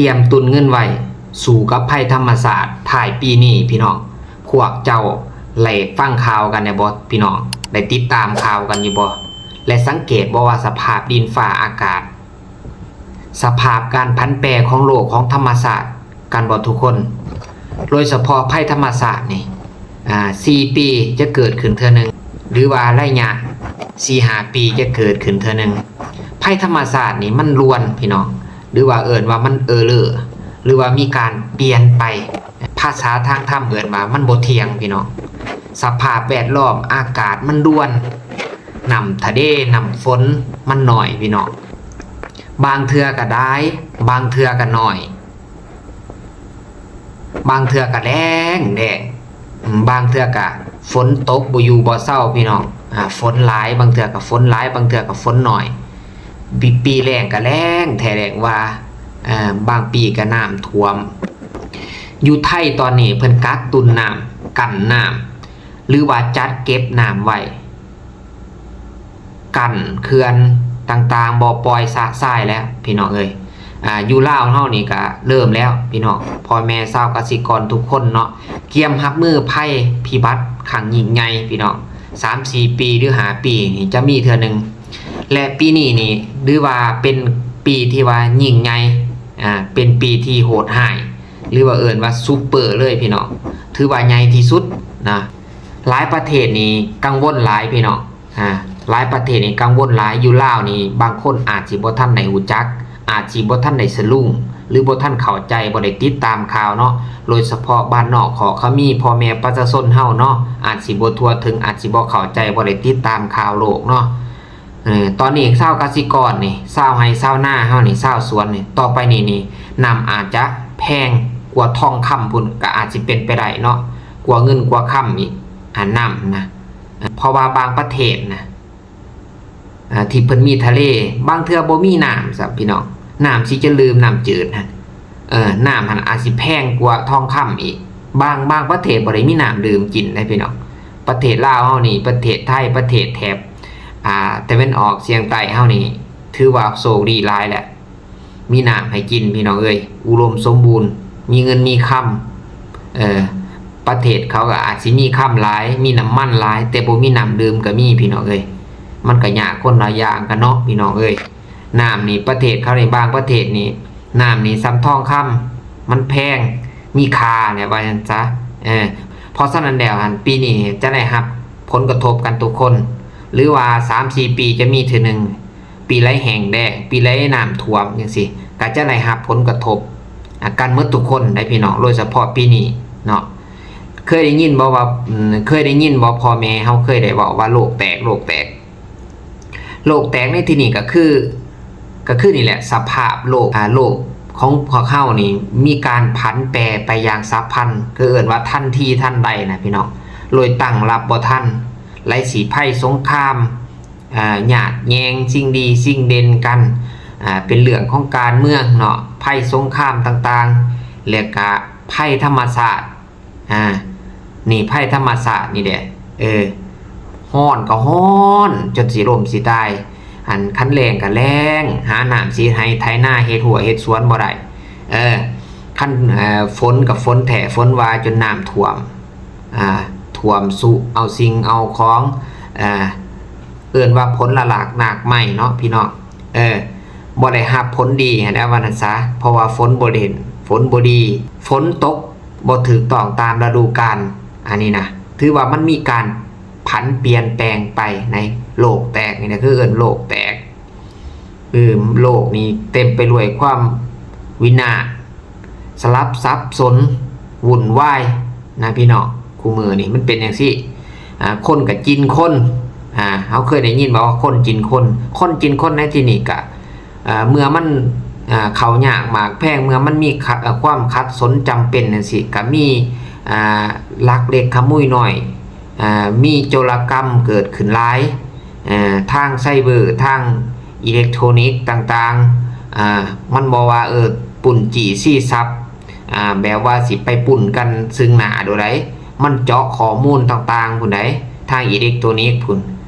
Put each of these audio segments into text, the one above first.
ຕຽມຕຸນເງິນໄວ້ສູ້ກັບໄພທຳມະຊາດທ້າຍປີນີ້ພີ່ນ້ອງ. ພວກເຈົ້າໄດ້ຟັງຂ່າວກັນແດ່ບໍ່ພີ່ນ້ອງ? ໄດ້ຕິດຕາມຂ່າວກັນຢູ່ບໍ່? ແລະ ສັງເກດບໍ່ວ່າສະພາບດິນຟ້າອາກາດ, ສະພາບການຜັນແປຂອງໂລກຂອງທຳມະຊາດກັນບໍ່ທຸກຄົນ? ໂດຍສະເພາະໄພທຳມະຊາດນີ້ ອ່າ ສີ່ປີຈະເກີດຂຶ້ນເທື່ອໜຶ່ງ ຫຼືວ່າໄລຍະສີ່ຫ້າປີຈະເກີດຂຶ້ນເທື່ອໜຶ່ງ. ໄພທຳມະຊາດນີ້ມັນລວນພີ່ນ້ອງ ຫຼືວ່າເອີ້ນວ່າມັນເອີເລີ ຫຼືວ່າມີການປ່ຽນໄປ. ພາສາທາງທຳເອີ້ນວ່າມັນບໍ່ທ່ຽງພີ່ນ້ອງ. ສະພາບແວດລ້ອມອາກາດມັນລວນ, ນ້ຳທະເລ ນ້ຳຝົນມັນໜ້ອຍພີ່ນ້ອງ. ບາງເທື່ອກໍຫຼາຍ, ບາງເທື່ອກໍໜ້ອຍ, ບາງເທື່ອກໍແລ້ງແລ້ງ, ອາ ບາງເທື່ອກໍຝົນຕົກບໍ່ຢູ່ບໍ່ເຊົາພີ່ນ້ອງ. ອາ ຝົນຫຼາຍ, ບາງເທື່ອກໍຝົນຫຼາຍ, ບາງເທື່ອກໍຝົນໜ້ອຍ. ປີ ປີແລ້ງກໍແລ້ງແທ້ແລ້ງວ່າ, ອາ ບາງປີກໍນ້ຳຖ້ວມ. ຢູ່ໄທຕອນນີ້ເພິ່ນກັກຕຸນນ້ຳ, ກັ້ນນ້ຳ ຫຼືວ່າຈັດເກັບນ້ຳໄວ້, ກັ້ນເຂື່ອນຕ່າງໆ ບໍ່ປ່ອຍຊະຊາຍແລ້ວພີ່ນ້ອງເອີຍ. ອາ ຢູ່ລາວເຮົານີ້ກະເລີ່ມແລ້ວພີ່ນ້ອງ, ພໍ່ແມ່ຊາວກະສິກອນທຸກຄົນເນາະ ກຽມຮັບມືໄພພິບັດຄັ້ງຍິ່ງໃຫຍ່ພີ່ນ້ອງ. ສາມສີ່ປີ ຫຼື ຫ້າປີນີ້ຈະມີເທື່ອໜຶ່ງ ແລະ ປີນີ້ນີ້ຖືວ່າເປັນປີທີ່ວ່າຍິ່ງໃຫຍ່, ອາ ເປັນປີທີ່ໂຫດຮ້າຍ ຫຼືວ່າເອີ້ນວ່າຊຸບເປີເລີຍພີ່ນ້ອງ, ຖືວ່າໃຫຍ່ທີ່ສຸດນະ. ຫຼາຍປະເທດນີ້ກັງວົນຫຼາຍພີ່ນ້ອງ, ອາ ຫຼາຍປະເທດນີ້ກັງວົນຫຼາຍ. ຢູ່ລາວນີ້ບາງຄົນອາດຊິບໍ່ທັນໄດ້ຮູ້ຈັກ, ອາດຊິບໍ່ທັນໄດ້ສະຫຼຸງ ຫຼື ບໍ່ທັນເຂົ້າໃຈ, ບໍ່ໄດ້ຕິດຕາມຂ່າວເນາະ. ໂດຍສະເພາະບ້ານນອກ ຂໍຂະມີ ພໍ່ແມ່ປະຊາຊົນເຮົາເນາະ, ອາດຊິບໍ່ທົ່ວເຖິງ, ອາດຊິບໍ່ເຂົ້າໃຈ, ບໍ່ໄດ້ຕິດຕາມຂ່າວໂລກເນາະ. ເອີ ຕອນນີ້ຊາວກະສິກອນນີ້, ຊາວໄຮ່ຊາວນາເຮົານີ້, ຊາວສວນນີ້, ຕໍ່ໄປນີ້ນີ້ ນ້ຳອາດຈະແພງກວ່າທອງຄຳພຸ້ນ, ກໍອາດຊິເປັນໄປໄດ້ເນາະ, ກວ່າເງິນກວ່າຄຳອີກ, ອາ ນ້ຳນະ. ເພາະວ່າບາງປະເທດນະ ເອີ ທີ່ເພິ່ນມີທະເລ ບາງເທື່ອບໍ່ມີນ້ຳຊ້ຳພີ່ນ້ອງ, ນ້ຳສີຈະລືມ, ນ້ຳຈືດຫັ້ນ. ເອີ ນ້ຳຫັ້ນອາດຊິແພງກວ່າທອງຄຳອີກ. ບາງ ບາງປະເທດບໍ່ໄດ້ມີນ້ຳດື່ມກິນເດ້ພີ່ນ້ອງ. ປະເທດລາວເຮົານີ້, ປະເທດໄທ, ປະເທດແຖບ ອາ ຕາເວັນອອກສຽງໃຕ້ເຮົານີ້ ຖືວ່າໂຊກດີຫຼາຍແຫຼະ, ມີນ້ຳໃຫ້ກິນພີ່ນ້ອງເອີຍ, ອຸດົມສົມບູນ, ມີເງິນມີຄຳ. ເອີ ປະເທດເຂົາກໍອາດຊິມີຄຳຫຼາຍ, ມີນ້ຳມັນຫຼາຍ, ແຕ່ບໍ່ມີນ້ຳດື່ມກໍມີພີ່ນ້ອງເອີຍ. ມັນກໍຍາກຄົນລະຢ່າງກັນເນາະພີ່ນ້ອງເອີຍ. ນ້ຳນີ້ ປະເທດເຂົານີ້, ບາງປະເທດນີ້ ນ້ຳນີ້ສ່ຳທອງຄຳ, ມັນແພງ, ມີຄ່າແຫຼະ ວ່າຊັ້ນຊະ. ເອີ ເພາະສະນັ້ນແລ້ວຫັ້ນ ປີນີ້ຈະໄດ້ຮັບຜົນກະທົບກັນທຸກຄົນ ຫຼືວ່າສາມສີ່ປີຈະມີເທື່ອໜຶ່ງ, ປີໃດແຫ້ງແລ້ງ, ປີໃດນ້ຳຖ້ວມຈັ່ງຊີ້ ກໍຈະໄດ້ຮັບຜົນກະທົບ ອາ ກັນໝົດທຸກຄົນໄດ໋ພີ່ນ້ອງ, ໂດຍສະເພາະປີນີ້ເນາະ. ເຄີຍໄດ້ຍິນບໍ່ວ່າ ອືມ ເຄີຍໄດ້ຍິນບໍ່ ພໍ່ແມ່ເຮົາເຄີຍໄດ້ເວົ້າວ່າໂລກແຕກ, ໂລກແຕກ? ໂລກແຕກໃນທີ່ນີ້ກໍຄື ກໍຄືນີ້ແຫຼະ ສະພາບໂລກ ອາ ໂລກຂອງພວກເຮົານີ້ມີການຜັນແປໄປຢ່າງສັບພັນ ຄືເອີ້ນວ່າທັນທີທັນໃດນະພີ່ນ້ອງ, ໂດຍຕັ້ງຮັບບໍ່ທັນ. ໄລສີໄພສົງຄາມ, ອາ ຍາດແຍ່ງສິ່ງດີສິ່ງເດັ່ນກັນ, ອາ ເປັນເລື່ອງຂອງການເມືອງເນາະ, ໄພສົງຄາມຕ່າງໆ ແລະກະໄພທຳມະຊາດ. ອາ ນີ້ໄພທຳມະຊາດນີ້ແຫຼະ. ເອີ ຮ້ອນກໍຮ້ອນຈົນຊິລົ້ມຊິຕາຍ, ອັນ ຄັນແລ້ງກໍແລ້ງ, ຫານ້ຳສີໄຮ່ໄຖນາ ເຮັດຮົ້ວເຮັດສວນບໍ່ໄດ້. ເອີ ຄັນ ເອີ ຝົນກໍຝົນແທ້ຝົນວ່າຈົນນ້ຳຖ້ວມ, ອາ ຖ້ວມຊຸເອົາສິ່ງເອົາຂອງ, ອາ ເອີ້ນວ່າຜົນລະລາກນາກໄມ້ເນາະພີ່ນ້ອງ. ເອີ ບໍ່ໄດ້ຮັບຜົນດີຫັ້ນແຫຼະ ວ່ານັ້ນຊະ, ເພາະວ່າຝົນບໍ່ຫຼິ້ນ, ຝົນບໍ່ດີ, ຝົນຕົກບໍ່ຖືກຕ້ອງຕາມລະດູການ. ອັນນີ້ນະ ຖືວ່າມັນມີການຜັນປ່ຽນແປງໄປໃນໂລກແຕກນີ້ນະ, ຄືເອີ້ນໂລກແຕກ. ຄືໂລກນີ້ເຕັມໄປດ້ວຍຄວາມວິນາດ, ສະຫຼັບສັບສົນ, ວຸ່ນວາຍນະພີ່ນ້ອງ. ຄູ່ມື້ນີ້ມັນເປັນຈັ່ງຊີ້, ອາ ຄົນກໍກິນຄົນ. ອາ ເຮົາເຄີຍໄດ້ຍິນບໍ່ວ່າຄົນກິນຄົນ? ຄົນກິນຄົນໃນທີ່ນີ້ກະ ອາ ເມື່ອມັນ ອາ ເຂົ້າຍາກໝາກແພງ, ເມື່ອມັນມີຄະ ຄວາມຂັດສົນຈຳເປັນຈັ່ງຊີ້ ກະມີ ອາ ລັກເລັກຂະໂມຍນ້ອຍ, ອາ ມີໂຈລະກຳເກີດຂຶ້ນຫຼາຍ, ອາ ທາງໄຊເບີ ທາງອີເລັກໂທຣນິກຕ່າງໆ. ອາ ມັນບໍ່ວ່າ ເອີ ປຸ້ນຈີ້ຊີ້ຊັບ ອາ ແບບວ່າຊິໄປປຸ້ນກັນເຊິ່ງໜ້າໂດໃດ, ມັນເຈາະຂໍ້ມູນຕ່າງໆພຸ້ນໃດ໋, ທາງອີເລັກໂທຣນິກພຸ້ນ,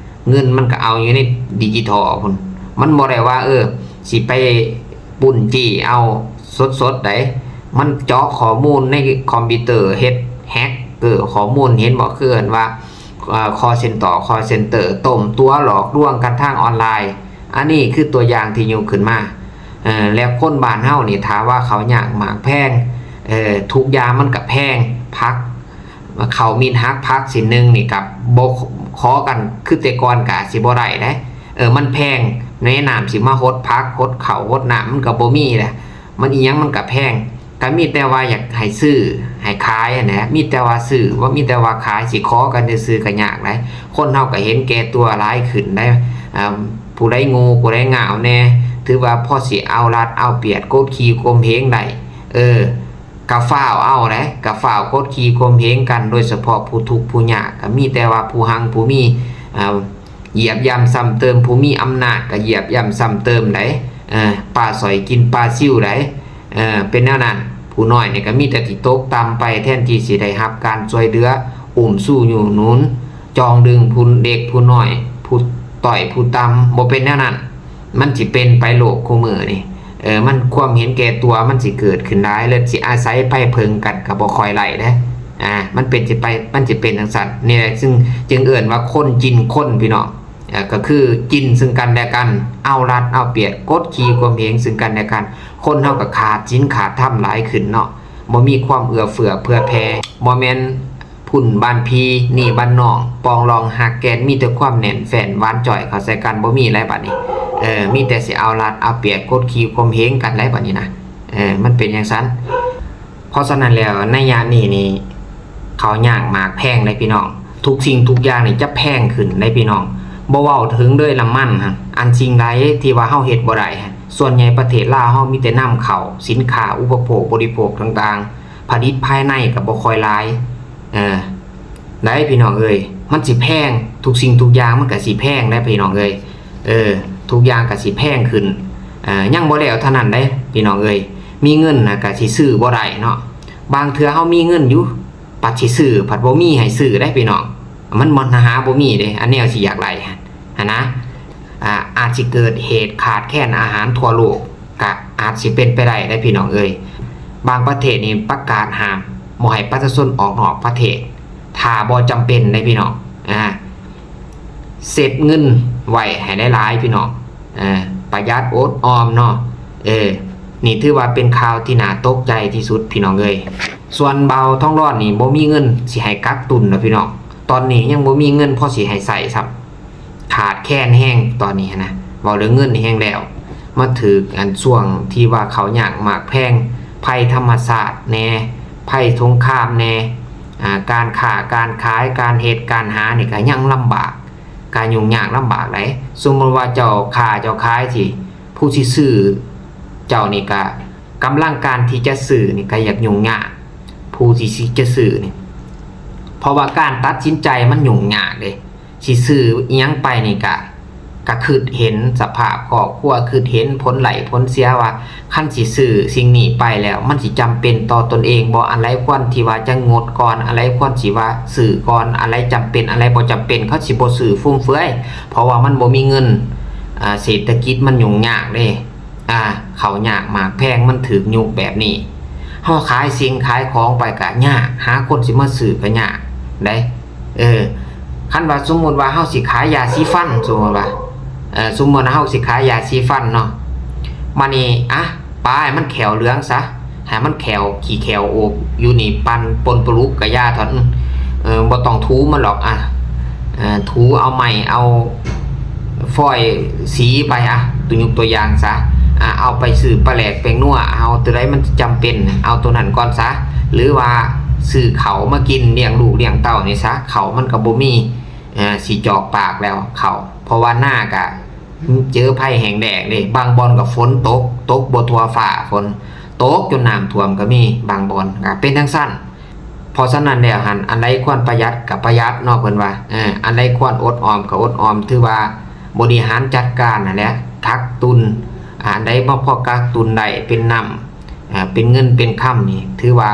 ເງິນມັນກໍເອົາຢູ່ໃນດິຈິທັລພຸ້ນ. ມັນບໍ່ໄດ້ວ່າ ເອີ ຊິໄປປຸ້ນຈີ້ເອົາ ສົດໆໃດ໋ ມັນເຈາະຂໍ້ມູນໃນຄອມພິວເຕີ ເຮັດແຮັກເກີຂໍ້ມູນ ເຫັນບໍ່? ຄືເອີ້ນວ່າ ເອີ ຄອລເຊັນເຕີ ຄອລເຊັນເຕີ ຕົ້ມຕົວຫຼອກລວງກັນທາງອອນລາຍ. ອັນນີ້ຄືຕົວຢ່າງທີ່ຍົກຂຶ້ນມາ. ເອີ ແລ້ວຄົນບ້ານເຮົານີ້ ຖ້າວ່າເຂົ້າຍາກໝາກແພງ ເອີ ທຸກຢ່າງມັນກະແພງ ຜັກ ເຂົ້າມິດຫັກ ຜັກຊິ້ນໜຶ່ງນີ້ກະບໍ່ຂໍກັນຄືແຕ່ກ່ອນ ກະອາດຊິບໍ່ໄດ້ເດ້. ເອີ ມັນແພງ ແມ່ນ້ຳຊິມາຫົດຜັກ ຫົດເຂົ້າ ຫົດນ້ຳ ມັນກະບໍ່ມີແຫຼະ. ມັນອີ່ຫຍັງມັນກະແພງ ກະມີແຕ່ວ່າຢາກໃຫ້ຊື້ໃຫ້ຂາຍຫັ້ນແຫຼະ ມີແຕ່ວ່າຊື້ ບໍ່ມີແຕ່ວ່າຂາຍ ຊິຂໍກັນຊື່ໆກະຍາກໄດ໋. ຄົນເຮົາກະເຫັນແກ່ຕົວຫຼາຍຂຶ້ນໄດ໋. ເອີ ຜູ້ໃດໂງ່ ຜູ້ໃດງ່າວແດ່ ຖືວ່າພໍຊິເອົາລັດເອົາປຽບ ກົດຂີ່ຂົ່ມເຫງໄດ້ ເອີ ກະຟ້າວເອົາໄດ໋ ກະຟ້າວກົດຂີ່ຂົ່ມເຫງກັນ ໂດຍສະເພາະຜູ້ທຸກຜູ້ຍາກ ກະມີແຕ່ວ່າຜູ້ຮັ່ງຜູ້ມີ ເອີ ຢຽບຢ່ຳຊ້ຳເຕີມ ຜູ້ມີອຳນາດກະຢຽບຢ່ຳຊ້ຳເຕີມໄດ໋. ເອີ ປາສ້ອຍກິນປາຊິວໄດ໋. ເອີ ເປັນແນວນັ້ນ ຜູ້ນ້ອຍນີ້ກະມີແຕ່ທີ່ຕົກຕ່ຳໄປ ແທນທີ່ຊິໄດ້ຮັບການຊ່ວຍເຫຼືອ ອຸ້ມຊູຍູ້ໜູນ ຈ່ອງດຶງຜູ້ເດັກຜູ້ນ້ອຍ ຜູ້ຕ້ອຍຜູ້ຕ່ຳ ບໍ່ເປັນແນວນັ້ນ. ມັນຊິເປັນໄປໂລກຄູ່ມື້ນີ້ ເອີ ມັນ ຄວາມເຫັນແກ່ຕົວມັນຊິເກີດຂຶ້ນຫຼາຍ ແລ້ວຊິອາໄສໄປເພິ່ງກັນກະບໍ່ຄ່ອຍໄດ້ເດ້. ອາ ມັນເປັນຊິໄປ ມັນຊິເປັນຈັ່ງຊັ້ນນີ້ແຫຼະ ຈຶ່ງ ຈຶ່ງເອີ້ນວ່າຄົນກິນຄົນ ພີ່ນ້ອງ. ເອີ ກະຄືກິນຊຶ່ງກັນແລະກັນ ເອົາລັດເອົາປຽບ ກົດຂີ່ຂົ່ມເຫງຊຶ່ງກັນແລະກັນ. ຄົນເຮົາກະຂາດສິນຂາດທຳຫຼາຍຂຶ້ນເນາະ ບໍ່ມີຄວາມເອື້ອເຟື້ອເຜື່ອແຜ່ ບໍ່ແມ່ນ ພຸ້ນບ້ານພີ່ ນີ້ບ້ານນ້ອງ ປອງລອງຮັກແກ່ນ ມີແຕ່ຄວາມແໜ້ນແຟ້ນຫວານຈ່ອຍເຂົ້າໃສ່ກັນ ບໍ່ມີແລ້ວບາດນີ້. ເອີ ມີແຕ່ຊິເອົາລັດເອົາປຽບ ກົດຂີ່ຂົ່ມເຫງກັນແລ້ວບາດນີ້ນະ. ເອີ ມັນເປັນຈັ່ງຊັ້ນ. ເພາະສະນັ້ນແລ້ວ ໄລຍະນີ້ນີ້ ເຂົ້າຍາກໝາກແພງເດ້ພີ່ນ້ອງ ທຸກສິ່ງທຸກຢ່າງນີ້ຈະແພງຂຶ້ນເດ້ພີ່ນ້ອງ. ບໍ່ເວົ້າເຖິງເລີຍນ້ຳມັນຫັ້ນ ອັນສິ່ງໃດທີ່ວ່າເຮົາເຮັດບໍ່ໄດ້ ສ່ວນໃຫຍ່ປະເທດລາວເຮົາມີແຕ່ນຳເຂົ້າສິນຄ້າອຸປະໂພກບໍລິໂພກຕ່າງໆ ຜະລິດພາຍໃນກະບໍ່ຄ່ອຍຫຼາຍ ເອີ ໄດ໋ພີ່ນ້ອງເອີຍ ມັນຊິແພງ ທຸກສິ່ງທຸກຢ່າງມັນກະຊິແພງໄດ໋ພີ່ນ້ອງເອີຍ. ເອີ ທຸກຢ່າງກະຊິແພງຂຶ້ນ ເອີ ຍັງບໍ່ແລ້ວເທົ່ານັ້ນເດ້ພີ່ນ້ອງເອີຍ ມີເງິນນະກະຊິຊື້ບໍ່ໄດ້ເນາະ. ບາງເທື່ອເຮົາມີເງິນຢູ່ ບັດຊິຊື້ພັດບໍ່ມີໃຫ້ຊື້ໄດ໋ພີ່ນ້ອງ ມັນ ມັນຫາບໍ່ມີເດ້ ອັນແນວຊິຢາກໄດ້ຫັ້ນນະ. ອາ ອາດຊິເກີດເຫດຂາດແຄນອາຫານທົ່ວໂລກ ກະອາດຊິເປັນໄປໄດ້ເດ້ພີ່ນ້ອງເອີຍ. ບາງປະເທດນີ້ປະກາດຫ້າມບໍ່ໃຫ້ປະຊາຊົນອອກນອກປະເທດ ຖ້າບໍ່ຈຳເປັນເດ້ພີ່ນ້ອງ. ອາ ເຊັບເງິນໄວ້ໃຫ້ຫຼາຍໆ ພີ່ນ້ອງ ເອີ ປະຢັດອົດອອມເນາະ. ເອີ ນີ້ຖືວ່າເປັນຂ່າວທີ່ໜ້າຕົກໃຈທີ່ສຸດພີ່ນ້ອງເອີຍ. ສ່ວນບ່າວທອງລອນນີ້ບໍ່ມີເງິນຊິໃຫ້ກັກຕຸນນະພີ່ນ້ອງ ຕອນນີ້ຍັງບໍ່ມີເງິນພໍຊິໃຫ້ໃຊ້ຊ້ຳ ຂາດແຄນແຮງຕອນນີ້ຫັ້ນນະ ເວົ້າເລື່ອງເງິນນີ້ແຮງແລ້ວ ມາຖືກອັນຊ່ວງທີ່ວ່າເຂົ້າຍາກໝາກແພງ ໄພທຳມະຊາດແດ່ ໄພສົງຄາມແດ່ ອາ ການຄ້າການຂາຍ ການເຮັດການຫານີ້ກະຍັງລຳບາກ ກະຫຍຸ້ງຍາກລຳບາກໄດ໋. ສົມມຸດວ່າເຈົ້າຄ້າເຈົ້າຂາຍຊິ ຜູ້ຊິຊື້ເຈົ້ານີ້ກະ ກຳລັງການທີ່ຈະຊື້ນີ້ກະຢາກຫຍຸ້ງຍາກ ຜູ້ທີ່ຊິຈະຊື້ນີ້ ເພາະວ່າການຕັດສິນໃຈມັນຫຍຸ້ງຍາກເດ້. ຊິຊື້ອີ່ຫຍັງໄປນີ້ກະ ກະຄຶດເຫັນສະພາບຄອບຄົວ ຄຶດເຫັນຜົນໄດ້ຜົນເສຍວ່າ ຄັນຊິຊື້ສິ່ງນີ້ໄປແລ້ວ ມັນຊິຈຳເປັນຕໍ່ຕົນເອງບໍ່ ອັນໃດຄວນທີ່ວ່າຈະງົດກ່ອນ ອັນໃດຄວນຊິວ່າຊື້ກ່ອນ ອັນໃດຈຳເປັນ ອັນໃດບໍ່ຈຳເປັນ ເຂົາຊິບໍ່ຊື້ຟຸມເຟືອຍ ເພາະວ່າມັນບໍ່ມີເງິນ ອາ ເສດຖະກິດມັນຫຍຸ້ງຍາກເດ້. ອາ ເຂົ້າຍາກໝາກແພງ ມັນຖືກຍຸກແບບນີ້ ເຮົາຂາຍສິ່ງຂາຍຂອງໄປກະຍາກ ຫາຄົນຊິມາຊື້ກະຍາກໄດ໋. ເອີ ຄັນວ່າສົມມຸດວ່າເຮົາຊິຂາຍຢາສີຟັນ ສົມມຸດວ່າ ເອີ ສົມມຸດວ່າເຮົາຊິຂາຍຢາສີຟັນເນາະ ບາດນີ້ ອະ ປາໃຫ້ມັນແຂ້ວເຫຼືອງຊະ ໃຫ້ມັນແຂ້ວ ຂີ້ແຂ້ວໂອກຢູ່ນີ້ ປັ່ນປົນປະລຸກກະຢາເຖາະ ເອີ ບໍ່ຕ້ອງຖູມັນດອກ ອະ ເອີ ຖູເອົາໄມ້ເອົາ ຟອຍສີໄປ ອະ ຕົວຍົກຕົວຢ່າງຊະ ອາ ເອົາໄປຊື້ປາແຫຼກແປ້ງນົວ ເອົາຕົວໃດມັນຈຳເປັນ ເອົາຕົວນັ້ນກ່ອນຊະ ຫຼືວ່າຊື້ເຂົ້າມາກິນລ້ຽງລູກລ້ຽງເຕົ້ານີ້ຊະ ເຂົ້າມັນກະບໍ່ມີ ອາ ຊິຈອກປາກແລ້ວເຂົ້າ ເພາະວ່ານາກະເຈີໄພແຫ້ງແລ້ງເດ້ ບາງບ່ອນກະຝົນຕົກ ຕົກບໍ່ທົ່ວຟ້າຝົນ ຕົກຈົນນ້ຳຖ້ວມກະມີ ບາງບ່ອນກະເປັນຈັ່ງຊັ້ນ. ເພາະສະນັ້ນແລ້ວຫັ້ນ ອັນໃດຄວນປະຢັດກະປະຢັດເນາະ ເພິ່ນວ່າ ເອີ ອັນໃດຄວນອົດອອມກະອົດອອມ ຖືວ່າບໍລິຫານຈັດການຫັ້ນແຫຼະ ກັກຕຸນ ອັນໃດບໍ່ພໍກັກຕຸນໄດ້ ເປັນນ້ຳ ເປັນເງິນເປັນຄຳນີ້ ຖືວ່າ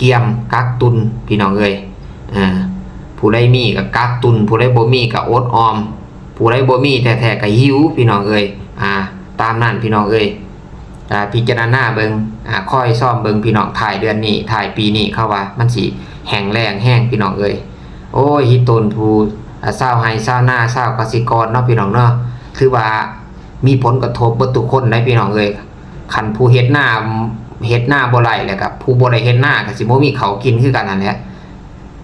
ກຽມກັກຕຸນ ພີ່ນ້ອງເອີຍ ເອີ ຜູ້ໃດມີກະກັກຕຸນ ຜູ້ໃດບໍ່ມີກະອົດອອມ ຜູ້ໃດບໍ່ມີແທ້ໆກະຫິວ ພີ່ນ້ອງເອີຍ ອາ ຕາມນັ້ນ ພີ່ນ້ອງເອີຍ. ອ່າ ພິຈາລະນາເບິ່ງ ອ່າ ຄອຍຊອມເບິ່ງພີ່ນ້ອງ ທ້າຍເດືອນນີ້ ທ້າຍປີນີ້ ເຂົາວ່າມັນຊິແຫ້ງແລ້ງແຮງພີ່ນ້ອງເອີຍ. ໂອ້ຍ ຮີດໂຕນຜູ້ ອ່າ ຊາວໄຮ່ຊາວນາ ຊາວກະສິກອນເນາະພີ່ນ້ອງເນາະ ຖືວ່າມີຜົນກະທົບເບິດທຸກຄົນໄດ໋ພີ່ນ້ອງເອີຍ. ຄັນຜູ້ເຮັດນາ ເຮັດນາບໍ່ໄດ້ ແລ້ວກະຜູ້ບໍ່ໄດ້ເຮັດນາກະຊິບໍ່ມີເຂົ້າກິນຄືກັນຫັ້ນແຫຼະ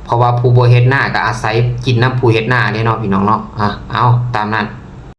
ເພາະວ່າຜູ້ບໍ່ເຮັດນາກະອາໄສກິນນຳຜູ້ເຮັດນາເດ້ເນາະພີ່ນ້ອງເນາະ. ອ່າ ເອົາ ຕາມນັ້ນ